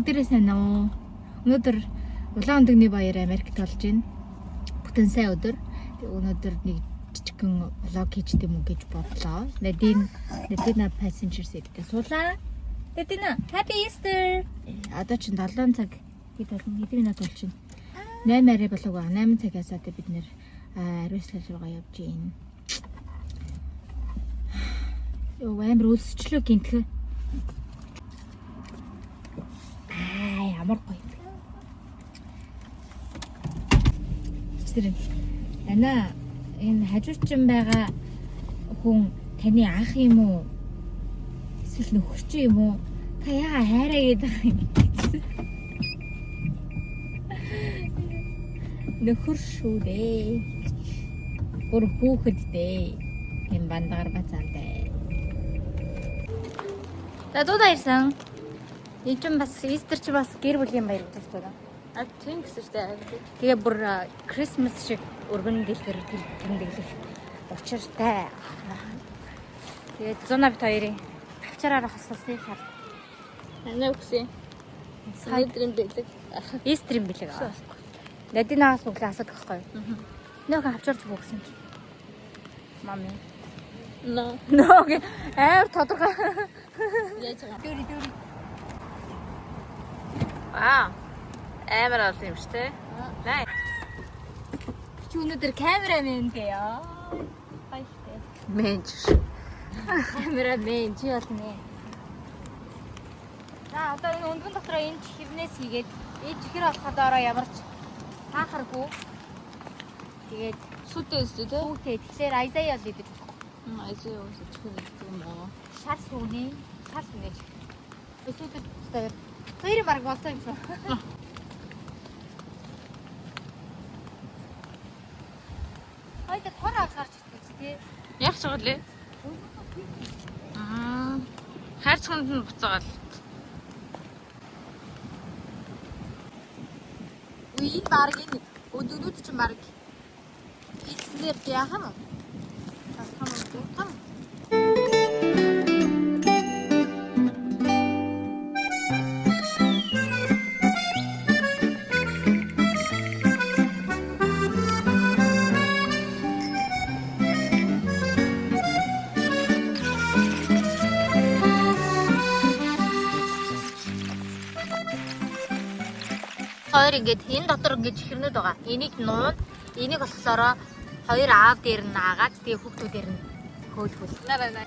Бүгдээрээ сайн уу? Өнөөдөр улаан өндөгний баяр Америкт болж байна. Бүтэн сайн өдөр. Тэг өнөөдөр нэг жижигхэн влог хийж дэм үү гэж бодлоо. Надина passenger seat-тэй суулаа. Надина, happy Easter. Одоо чинь 7 цаг хэд болно? Хэдэн минут болж байна? 8 арай болоогүй. 8 цагаас одоо бид нэр ариун руугаа явж байна. Йоо, амар өлсчлөө гинтгэ. Аа, ямар гоё. Тэр ана энэ хажуучин байгаа хүн таны ах юм уу? Эсвэл нөхөр чи юм уу? Та яага хайраа гэдэг юм гэсэн. Нөхөр шүү дээ. Бүр хүүхэд дээ. Тийм бандгаар бацаан дээ. За дуудаа ирсэн. Энэ чинь бас Easter чи бас гэр бүлийн баяр гэж байна. А тийм гэсэн шүү дээ. Тэгээ бүр Christmas шиг өргөн дэлгэр тэмдэглэх учиртай. Тэгээд зуна бит хоёрын авчраараа хосолсныг хар. Анаа өгсөн. Өнөөдрийн бэлэг. Easter-ийн бэлэг. Надинаас өглөө асуудаг байхгүй юу? Нөхөн авчаар зүг өгсөн чи. Мами. Но. Нөө амар тодорхой. Яаж байгаа. Дөрү дөрү. Аа. Амар олон юм шүү дээ. Най. Чи өнөөдөр камерамен дээ. Баяртай. Менежер. Камерамен чи болно. За одоо энэ өндгөн дотроо энэ чихвнээс хийгээд энэ чихэр болоход ороо ямар ч сахаргүй. Тэгээд Сүдээ өсдөө те. түүхтэй. Тэгэхээр Айзая бол идэж болохгүй. Айзаа юу чихэр идэх юм аа. Шар сүүнэ. Шар сүүнэ. Өсөдөд тавиад хоёрын баг болсон юм шиг. Хоёул тор авч гарч ирдэг чи тий. Яг ч байгаа лээ. Аа. Хайрцагт нь буцаагаал. Үгүй энэ баг энэ өдөрүүд чинь баг хийснээр яах юм? Тасхам уу? Там. Хоёр ингээд энэ дотор ингээд чихэрнүүд байгаа. Энийг нуун, энийг болохоор хоёр аав дээр нь аагаад тэгээ хүүхдүүдээр нь хөөлхөл. Нараа най.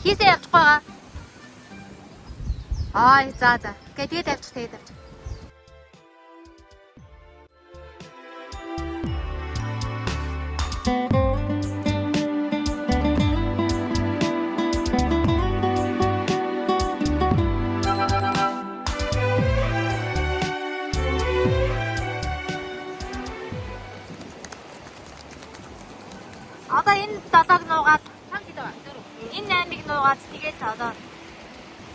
Хийсээ явчихгүй байгаа. Аа за за. Гэ тэгээ тавьчих тэгээ тавьчих. Одоо энэ долоог нуугаад чам хэд байгаа? Дөрөв. Энэ наймыг нуугаад тэгээд одоо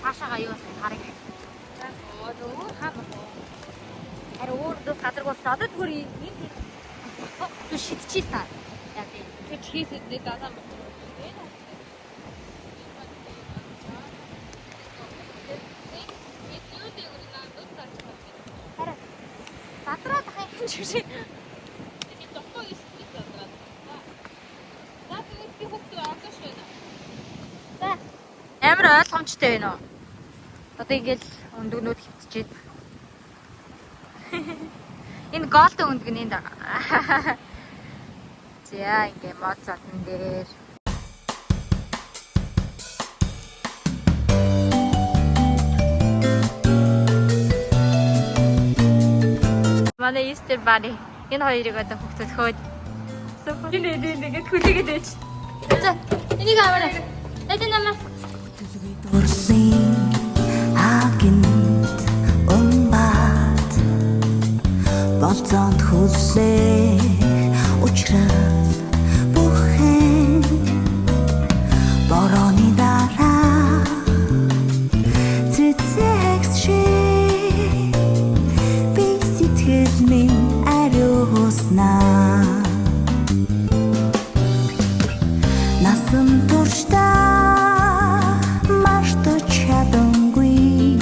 цаашаага юу болсон харъя. Оо өөр хаа болов. Харин өөр дүү газар болсон. Одоо зүгээр энэ зү шидчихээ та. Яа тийм. Тэр чихээс идэх дасаа болов. Харин задраад ах юм шиг. За. Амар ойлгомжтой байна уу? Одоо ингээл өндөгнүүд хөвтөж байна. Энэ голдон өндөг нь энд байгаа. За ингээ мод зодон дээр. Манай Easter Bunny энэ хоёрыг одоо хүүхдүүд хөөд. Энэ энэ ингээд хүлээгээд байж. За энийг аваарай. Эдэн намаа. Дурлын агент умбат болцоонд хүлээх учрал бүхэн борооны дараа цэцэгс шиг би сэтгэл минь ариуснаа. Насан туршдаа мартаж чадамгүй.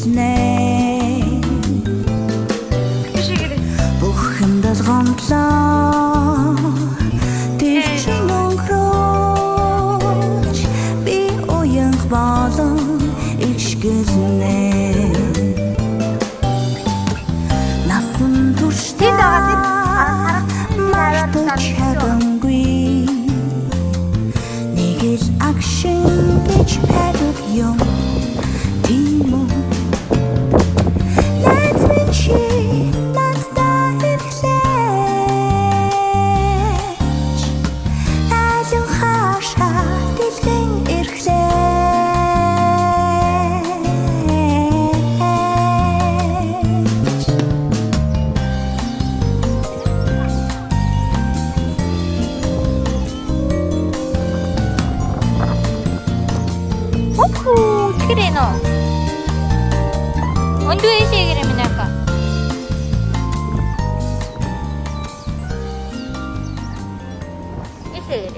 ишгэлнэ. Тийшээ. Бүх юмд л гомдлоо Тэр чин өнгөрөөж би уянх болон ишгэлнэ. Насан туршдаа Тэнд байгаа, тэнд харах мартаж чадамгүй нэг л агшин гэж байдаг юм тийм үү. Найз минь чи надтай ирлээч. Айлын хаашаа дэлгэн ирлээч. 호호, 그래 너. 언제 시기를 미나까? 이세그래.